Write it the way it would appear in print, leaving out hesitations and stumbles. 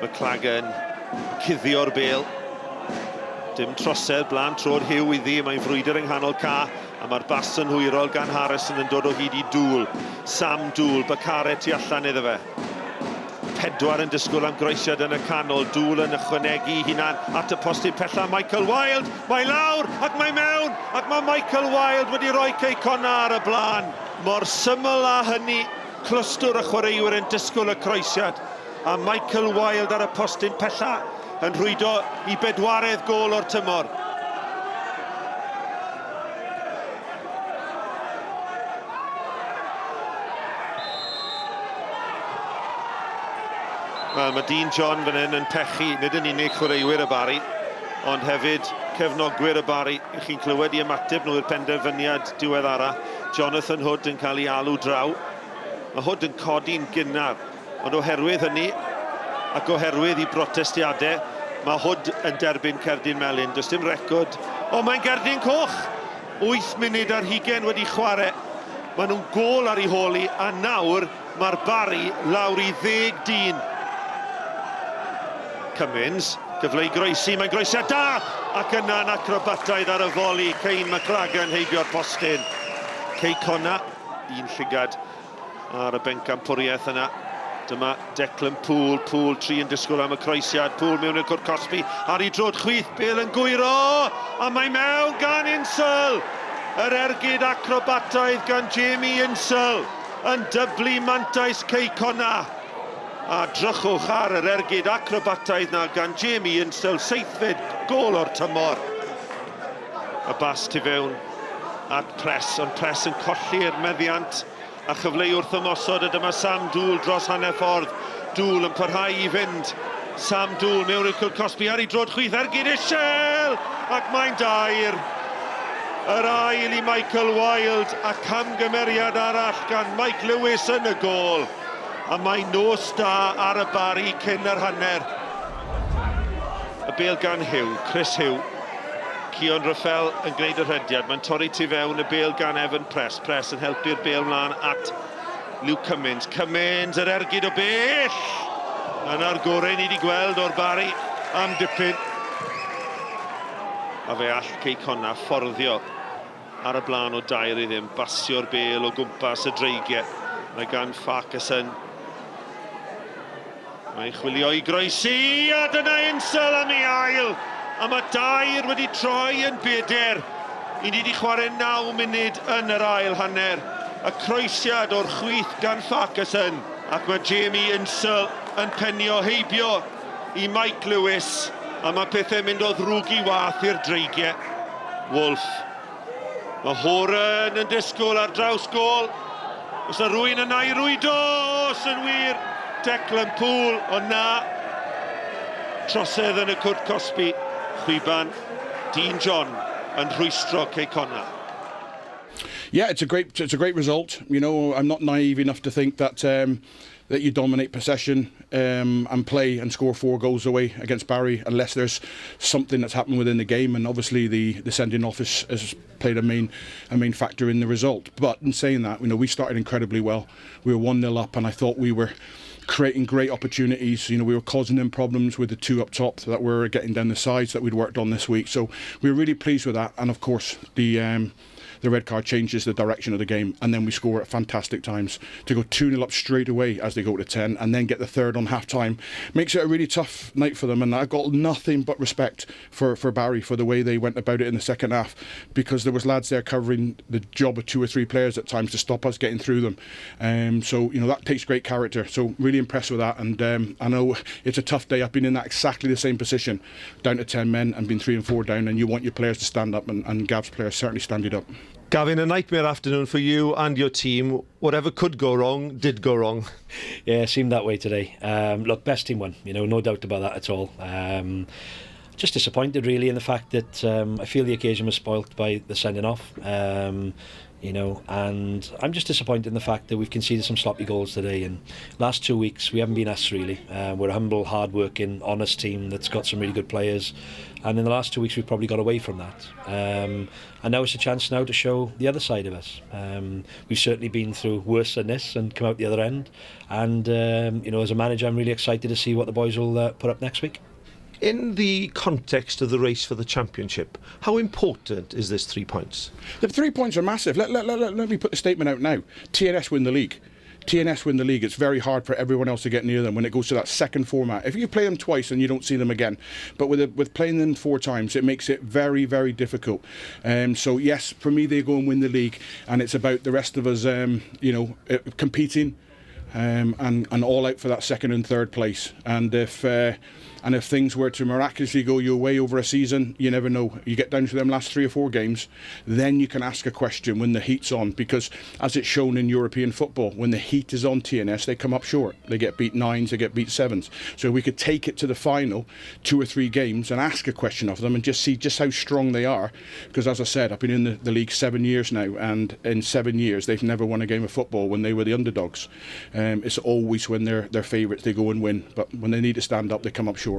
McLagan cuddio'r bêl. Dim trosedd, blaen tro'r Hugh iddi, mae'n frwydr yng nghanol ca, a mae'r bas yn hwyrol gan Harrison yn dod o hyd i Dool. Sam Dool, Bakare tu allan iddo fe. Pedwar yn disgwyl am groesiad yn y canol, Dool yn ychwanegu i hunan at y postyn pella, Michael Wilde, mae lawr ac mae mewn, ac mae Michael Wilde wedi rhoi Cei Connah ar y blaen. Mor syml â hynny, clwstwr y chwaraewyr yn disgwyl y croesiad, a Michael Wilde ar y postyn pella yn rhwydo i bedwaredd gôl o'r tymor. Wel, mae Dean John fan hyn yn pechu, nid yn unig chwaraewyr y Barri, ond hefyd cefnogwyr y Barri. I chi'n clywed i ymateb nhw i'r penderfyniad diweddara. Jonathan Hood yn cael ei alw draw. Mae Hood yn codi'n gynnar, ond oherwydd hynny, ac oherwydd i brotestiadau, mae Hood yn derbyn cerdyn melyn. Does dim record. O, mae'n gerdyn coch! 8 munud ar hugain wedi chwarae. Maen nhw'n gôl ar ei hôl hi, a nawr mae'r Barri lawr i ddeg dyn. Cummins, gyfle i groesi, mae'n groesiad da! Ac yna'n acrobataidd ar y foli, Kane McLagan heibio'r postyn. Cei Connah, un llygad ar y bencampwriaeth yna. Dyma Declan Poole, Poole 3 yn disgwyl am y croesiad, Poole mewn i'r cwrt cosbi, ar ei drod chwith, Bale yn gwyro, a mae mewn gan Insel! Yr ergyd acrobataidd gan Jamie Insel yn dyblu mantais Cei Connah. A drychwch ar yr ergyd acrobataidd na gan Jamie Insel, seithfed gôl o'r tymor. Y bas tu fewn at Press, ond Press yn colli'r meddiant a chyfle i wrth ymosod, a dyma Sam Dool dros hanner ffordd. Dool yn parhau i fynd. Sam Dool mewn i'r cwrt cosbi ar ei droed chwith, ergyd Ishel! Ac mae'n dair. Yr ail i Michael Wilde a camgymeriad arall gan Mike Lewis yn y gôl. A mae nos da ar y Barri cyn yr hanner. Y bêl gan Hugh, Chris Hugh. Cion Ruffel yn gwneud y rhediad. Mae'n torri tu fewn y bêl gan Evan Press. Press yn helpu'r bêl mlaen at Luke Cummins. Cummins, yr ergyd o bell! Yna'r gorau ni wedi gweld o'r Barri am dipyn. A fe all Cei Connah fforddio ar y blaen o dair i ddim. Basio'r bêl o gwmpas y dreigiau. Mae gan Farquharson. Mae'n chwilio i groesi, a dyna Insel am ei ail. A mae dair wedi troi yn beder. I ni wedi chwarae 9 munud yn yr ail hanner. Y croesiad o'r chwith gan Farquharson. Ac mae Jamie Insel yn penio heibio i Mike Lewis. A mae pethau'n mynd o ddrwg i wath i'r dreigiau. Wolf. Mae Horan yn disgwyl ar draws gôl. Oes na rwy'n yna i rwydo? Os yn wir, Declan Poole, ond na. Trosedd yn y cwrt cosbi. Chwiban, Dean John yn rhwystro Cei Connah. Yeah, it's a great it's a great result. You know, I'm not naive enough to think that um, that you dominate possession um, and play and score four goals away against Barry unless there's something that's happened within the game. And obviously the, the sending off has, has played a main a main factor in the result. But in saying that, you know, we started incredibly well. We were 1-0 up and I thought we were creating great opportunities. You know, we were causing them problems with the two up top that were getting down the sides that we'd worked on this week. So we were really pleased with that. And of course, the um, the red card changes the direction of the game, and then we score at fantastic times to go 2 0 up straight away as they go to 10, and then get the third on half time. Makes it a really tough night for them, and I've got nothing but respect for, for Barry for the way they went about it in the second half, because there was lads there covering the job of two or three players at times to stop us getting through them. Um, so, you know, that takes great character. So, really impressed with that, and um, I know it's a tough day. I've been in that exactly the same position, down to 10 men and been 3 and 4 down, and you want your players to stand up, and, and Gav's players certainly standing up. Gavin, a nightmare afternoon for you and your team. Whatever could go wrong, did go wrong. Yeah, it seemed that way today. Um, look, best team won, you know, no doubt about that at all. Um, just disappointed really in the fact that um, I feel the occasion was spoilt by the sending off. Um, And I'm just disappointed in the fact that we've conceded some sloppy goals today. And last 2 weeks, we haven't been us, really. We're a humble, hard-working, honest team that's got some really good players. And in the last 2 weeks, we've probably got away from that. And now it's a chance now to show the other side of us. We've certainly been through worse than this and come out the other end. And as a manager, I'm really excited to see what the boys will put up next week. In the context of the race for the championship, how important is this 3 points? The 3 points are massive. Let me put the statement out now. TNS win the league. TNS win the league. It's very hard for everyone else to get near them when it goes to that second format. If you play them twice and you don't see them again, but with playing them four times, it makes it very, very difficult. So yes, for me, they go and win the league, and it's about the rest of us competing and all out for that second and third place. And if things were to miraculously go your way over a season, you never know. You get down to them last three or four games, then you can ask a question when the heat's on. Because as it's shown in European football, when the heat is on TNS, they come up short. They get beat nines, they get beat sevens. So we could take it to the final two or three games and ask a question of them and just see just how strong they are. Because as I said, I've been in the league 7 years now, and in 7 years they've never won a game of football when they were the underdogs. It's always when they're favourites they go and win, but when they need to stand up, they come up short.